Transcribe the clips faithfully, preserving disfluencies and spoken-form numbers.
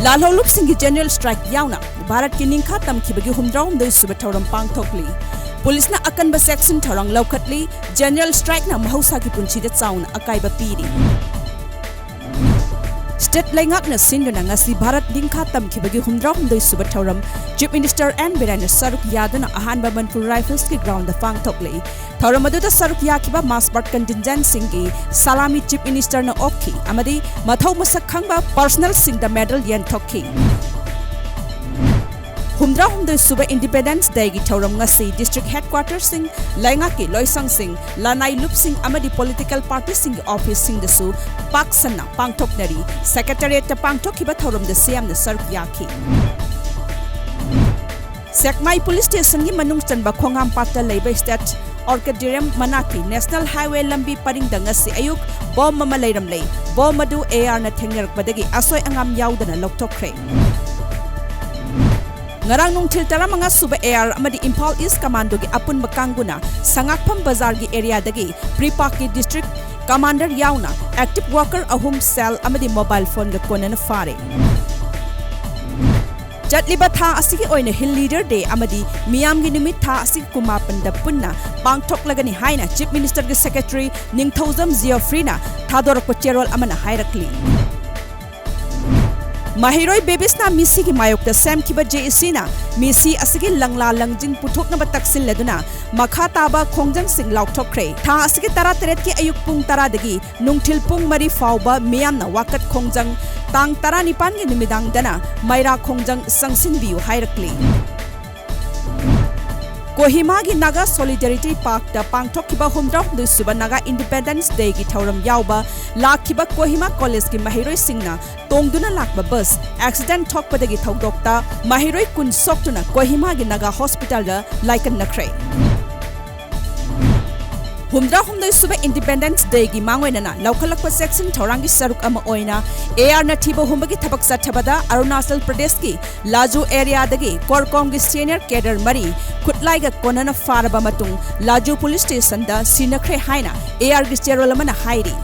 ꯂꯥꯜꯍꯧꯂꯨꯞꯁꯤꯡꯒꯤ general strike ꯌꯥꯎꯅ ꯚꯥꯔꯠꯀꯤ ꯅꯤꯡꯈꯥ ꯇꯝꯈꯤꯕꯒꯤ ꯍꯨꯝꯗ꯭ꯔꯥ ꯍꯨꯝꯗꯣꯏ ꯁꯨꯕ ꯊꯧꯔꯝ ꯄꯥꯡꯊꯣꯛꯂꯤ꯫ ꯄꯨꯂꯤꯁꯅ ꯑꯀꯟꯕ ꯆꯦꯛꯁꯤꯟ ꯊꯧꯔꯥꯡ ꯂꯧꯈꯠꯂꯤ꯫ ꯖꯦꯅꯔꯦꯜ ꯁ꯭ꯇ꯭ꯔꯥꯏꯛꯅ ꯃꯍꯧꯁꯥꯒꯤ ꯄꯨꯟꯁꯤꯗ ꯆꯥꯎꯅ ꯑꯀꯥꯏꯕ ꯄꯤꯔꯤ꯫ ꯁ꯭ꯇꯦꯠ ꯂꯩꯉꯥꯛꯅ ꯁꯤꯟꯗꯨꯅ ꯉꯁꯤ ꯚꯥꯔꯠ ꯅꯤꯡꯈꯥ ꯇꯝꯈꯤꯕꯒꯤ ꯍꯨꯝꯗ꯭ꯔꯥ ꯍꯨꯝꯗꯣꯏ ꯁꯨꯕ ꯊꯧꯔꯝ ꯆꯤꯐ ꯃꯤꯅꯤꯁꯇꯔ ꯑꯦꯟ ꯕꯤꯔꯦꯟꯅ ꯁꯔꯨꯛ ꯌꯥꯗꯨꯅ ꯑꯍꯥꯟꯕ ꯃꯅꯤꯄꯨꯔ ꯔꯥꯏꯐꯜꯁꯀꯤ ꯒ꯭ꯔꯥꯎꯟꯗ ꯄꯥꯡꯊꯣꯛꯂꯤ꯫ ꯊꯧꯔꯝ ꯑꯗꯨꯗ ꯁꯔꯨꯛ ꯌꯥꯈꯤꯕ ꯃꯥꯁ ꯄꯥꯔꯠ ꯀꯟꯇꯤꯟꯖꯦꯟꯠꯁꯤꯡꯒꯤ ꯁꯂꯥꯃꯤ ꯆꯤꯐ ꯃꯤꯅꯤꯁꯇꯔꯅ ꯑꯣꯛꯈꯤ ꯑꯃꯗꯤ ꯃꯊꯧ ꯃꯁꯛ ꯈꯪꯕ ꯄꯔꯁꯅꯦꯜꯁꯤꯡꯗ ꯃꯦꯗꯜ ꯌꯦꯟꯊꯣꯛꯈꯤ꯫ ꯍꯨꯝꯗ꯭ꯔꯥ ꯍꯨꯝꯗꯣꯏ ꯁꯨꯕ ꯏꯟꯗꯤꯄꯦꯟꯗꯦꯟꯁ ꯗꯦꯒꯤ ꯊꯧꯔꯝ ꯉꯁꯤ ꯗꯤꯁꯇ꯭ꯔꯤꯛ ꯍꯦꯗꯀ꯭ꯋꯥꯇꯔꯁꯤꯡ, ꯂꯩꯉꯥꯛꯀꯤ ꯂꯣꯏꯁꯪꯁꯤꯡ, ꯂꯅꯥꯏ ꯂꯨꯞꯁꯤꯡ ꯑꯃꯗꯤ ꯄꯣꯂꯤꯇꯤꯀꯦꯜ ꯄꯥꯔꯇꯤꯁꯤꯡꯒꯤ ꯑꯣꯐꯤꯁꯁꯤꯡꯗꯁꯨ ꯄꯥꯛ ꯁꯟꯅ ꯄꯥꯡꯊꯣꯛꯅꯔꯤ꯫ ꯁꯦꯀ꯭ꯔꯦꯇꯔꯤꯌꯦꯠꯇ ꯄꯥꯡꯊꯣꯛꯈꯤꯕ ꯊꯧꯔꯝꯗ ꯁꯤꯑꯦꯝꯅ ꯁꯔꯨꯛ ꯌꯥꯈꯤ꯫ ꯁꯦꯛꯃꯥꯏ ꯄꯨꯂꯤꯁ ꯁ꯭ꯇꯦꯁꯟꯒꯤ ꯃꯅꯨꯡ ꯆꯟꯕ ꯈꯣꯡꯍꯥꯝꯄꯥꯠꯇ ꯂꯩꯕ ꯁ꯭ꯇꯦꯠ ꯑꯣꯔꯀꯤꯗꯦꯔꯤꯌꯝ ꯃꯅꯥꯛꯀꯤ ꯅꯦꯁꯅꯦꯜ ꯍꯥꯏꯋꯦ ꯂꯝꯕꯤ ꯄꯔꯤꯡꯗ ꯉꯁꯤ ꯑꯌꯨꯛ ꯕꯣꯝ ꯑꯃ ꯂꯩꯔꯝꯂꯦ꯫ ꯕꯣꯝ ꯑꯗꯨ ꯑꯦ ꯑꯥꯔꯅ ꯊꯦꯡꯅꯔꯛꯄꯗꯒꯤ ꯑꯁꯣꯏ ꯑꯉꯥꯝ ꯌꯥꯎꯗꯅ ꯂꯧꯊꯣꯛꯈ꯭ꯔꯦ꯫ ꯉꯔꯥꯡ ꯅꯨꯡꯊꯤꯜ ꯇꯔꯥꯃꯉꯥ ꯁꯨꯕ ꯑꯦ ꯑꯥꯔ ꯑꯃꯗꯤ ꯏꯝꯐꯥꯜ ꯏꯁ ꯀꯃꯥꯟꯗꯣꯒꯤ ꯑꯄꯨꯟꯕ ꯀꯥꯡꯕꯨꯅ ꯁꯉꯥꯛꯐꯝ ꯕꯖꯥꯔꯒꯤ ꯑꯦꯔꯤꯌꯥꯗꯒꯤ ꯄ꯭ꯔꯤꯄꯥꯛꯀꯤ ꯗꯤꯁꯇ꯭ꯔꯤꯛ ꯀꯃꯥꯟꯗꯔ ꯌꯥꯎꯅ ꯑꯦꯛꯇꯤꯚ ꯋꯥꯔꯀꯔ ꯑꯍꯨꯝ, ꯁꯦꯜ ꯑꯃꯗꯤ ꯃꯣꯕꯥꯏꯜ ꯐꯣꯟꯒ ꯀꯣꯟꯅꯅ ꯐꯥꯔꯦ꯫ ꯆꯠꯂꯤꯕ ꯊꯥ ꯑꯁꯤꯒꯤ ꯑꯣꯏꯅ ꯍꯤꯜ ꯂꯤꯗꯔ ꯗꯦ ꯑꯃꯗꯤ ꯃꯤꯌꯥꯝꯒꯤ ꯅꯨꯃꯤꯠ ꯊꯥ ꯑꯁꯤꯒꯤ ꯀꯨꯟꯃꯥꯄꯟꯗ ꯄꯨꯟꯅ ꯄꯥꯡꯊꯣꯛꯂꯒꯅꯤ ꯍꯥꯏꯅ ꯆꯤꯐ ꯃꯤꯅꯤꯁꯇꯔꯒꯤ ꯁꯦꯀ꯭ꯔꯦꯇꯔꯤ ꯅꯤꯡꯊꯧꯖꯝ ꯖꯤꯑꯣꯐ꯭ꯔꯤꯅ ꯊꯥꯗꯣꯔꯛꯄ ꯆꯦꯔꯣꯜ ꯑꯃꯅ ꯍꯥꯏꯔꯛꯂꯤ꯫ ꯃꯍꯩꯔꯣꯏ ꯕꯦꯕꯤꯁꯅ ꯃꯤꯁꯤꯒꯤ ꯃꯥꯌꯣꯛꯇ ꯁꯦꯝꯈꯤꯕ ꯖꯦ ꯏ ꯁꯤꯅ ꯃꯤꯁꯤ ꯑꯁꯤꯒꯤ ꯂꯪꯂꯥ ꯂꯪꯖꯤꯡ ꯄꯨꯊꯣꯛꯅꯕ ꯇꯛꯁꯤꯜꯂꯗꯨꯅ ꯃꯈꯥ ꯇꯥꯕ ꯈꯣꯡꯖꯪꯁꯤꯡ ꯂꯥꯎꯊꯣꯛꯈ꯭ꯔꯦ꯫ ꯊꯥ ꯑꯁꯤꯒꯤ ꯇꯔꯥꯇꯔꯦꯠꯀꯤ ꯑꯌꯨꯛ ꯄꯨꯡ ꯇꯔꯥꯗꯒꯤ ꯅꯨꯡꯊꯤꯜ ꯄꯨꯡ ꯃꯔꯤ ꯐꯥꯎꯕ ꯃꯤꯌꯥꯝꯅ ꯋꯥꯀꯠ ꯈꯣꯡꯖꯪ, ꯇꯥꯡ ꯇꯔꯥꯅꯤꯄꯥꯟꯒꯤ ꯅꯨꯃꯤꯗꯥꯡꯗꯅ ꯃꯩꯔꯥ ꯈꯣꯡꯖꯪ ꯆꯪꯁꯤꯟꯕꯤꯌꯨ ꯍꯥꯏꯔꯛꯂꯤ꯫ ꯀꯣꯍꯤꯃꯥꯒꯤ ꯅꯥꯒꯥ ꯁꯣꯂꯤꯗꯦꯔꯤꯇꯤ ꯄꯥꯔꯛꯇ ꯄꯥꯡꯊꯣꯛꯈꯤꯕ ꯍꯨꯝꯗ꯭ꯔꯥ ꯍꯨꯝꯗꯣꯏ ꯁꯨꯕ ꯅꯥꯒꯥ ꯏꯟꯗꯤꯄꯦꯟꯗꯦꯟꯁ ꯗꯦꯒꯤ ꯊꯧꯔꯝ ꯌꯥꯎꯕ ꯂꯥꯛꯈꯤꯕ ꯀꯣꯍꯤꯃꯥ ꯀꯣꯂꯦꯖꯀꯤ ꯃꯍꯩꯔꯣꯏꯁꯤꯡꯅ ꯇꯣꯡꯗꯨꯅ ꯂꯥꯛꯄ ꯕꯁ ꯑꯦꯛꯁꯤꯗꯦꯟꯠ ꯊꯣꯛꯄꯗꯒꯤ ꯊꯧꯗꯣꯛꯇ ꯃꯍꯩꯔꯣꯏ ꯀꯨꯟ ꯁꯣꯛꯇꯨꯅ ꯀꯣꯍꯤꯃꯥꯒꯤ ꯅꯥꯒꯥ ꯍꯣꯁꯄꯤꯇꯥꯜꯗ ꯂꯥꯏꯀꯠꯅꯈ꯭ꯔꯦ꯫ ꯍꯨꯝꯗ꯭ꯔꯥ ꯍꯨꯝꯗꯣꯏ ꯁꯨꯕ ꯏꯟꯗꯤꯄꯦꯟꯗꯦꯟꯁ ꯗꯦꯒꯤ ꯃꯥꯡꯑꯣꯏꯅꯅ ꯂꯧꯈꯠꯂꯛꯄ ꯆꯦꯛꯁꯤꯟ ꯊꯧꯔꯥꯡꯒꯤ ꯁꯔꯨꯛ ꯑꯃ ꯑꯣꯏꯅ ꯑꯦ ꯑꯥꯔꯅ ꯊꯤꯕ ꯍꯨꯝꯕꯒꯤ ꯊꯕꯛ ꯆꯠꯊꯕꯗ ꯑꯔꯨꯅꯥꯆꯜ ꯄ꯭ꯔꯗꯦꯁꯀꯤ ꯂꯥꯖꯨ ꯑꯦꯔꯤꯌꯥꯗꯒꯤ ꯀꯣꯔꯀꯣꯡꯒꯤ ꯁꯦꯅꯤꯌꯔ ꯀꯦꯗꯔ ꯃꯔꯤ ꯈꯨꯠꯂꯥꯏꯒ ꯀꯣꯟꯅꯅ ꯐꯥꯔꯕ ꯃꯇꯨꯡ ꯂꯥꯖꯨ ꯄꯨꯂꯤꯁ ꯁ꯭ꯇꯦꯁꯟꯗ ꯁꯤꯟꯅꯈ꯭ꯔꯦ ꯍꯥꯏꯅ ꯑꯦ ꯑꯥꯔꯒꯤ ꯆꯦꯔꯣꯜ ꯑꯃꯅ ꯍꯥꯏꯔꯤ꯫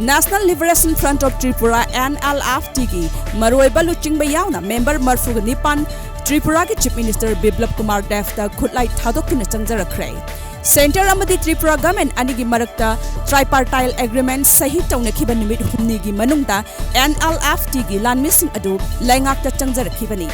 National Liberation Front of Tripura, NLFT ꯒꯤ ꯃꯔꯨꯑꯣꯏꯕ ꯂꯨꯆꯤꯡꯕ ꯌꯥꯎꯅ member ꯃꯔꯤꯐꯨꯒ ꯅꯤꯄꯥꯟ ꯇ꯭ꯔꯤꯄꯨꯔꯥꯒꯤ Chief Minister ꯕꯤꯄ꯭ꯂꯕ ꯀꯨꯃꯥꯔ ꯗꯦꯕꯇ ꯈꯨꯠꯂꯥꯏ ꯊꯥꯗꯣꯛꯇꯨꯅ ꯆꯪꯖꯔꯛꯈ꯭ꯔꯦ꯫ Centre ꯑꯃꯗꯤ ꯇ꯭ꯔꯤꯄꯨꯔꯥ government ꯑꯅꯤꯒꯤ ꯃꯔꯛꯇ tripartite agreement ꯁꯍꯤ ꯇꯧꯅꯈꯤꯕ ꯅꯨꯃꯤꯠ ꯍꯨꯝꯅꯤꯒꯤ ꯃꯅꯨꯡꯗ NLFT ꯒꯤ ꯂꯥꯟꯃꯤꯁꯤꯡ ꯑꯗꯨ ꯂꯩꯉꯥꯛꯇ ꯆꯪꯖꯔꯛꯈꯤꯕꯅꯤ꯫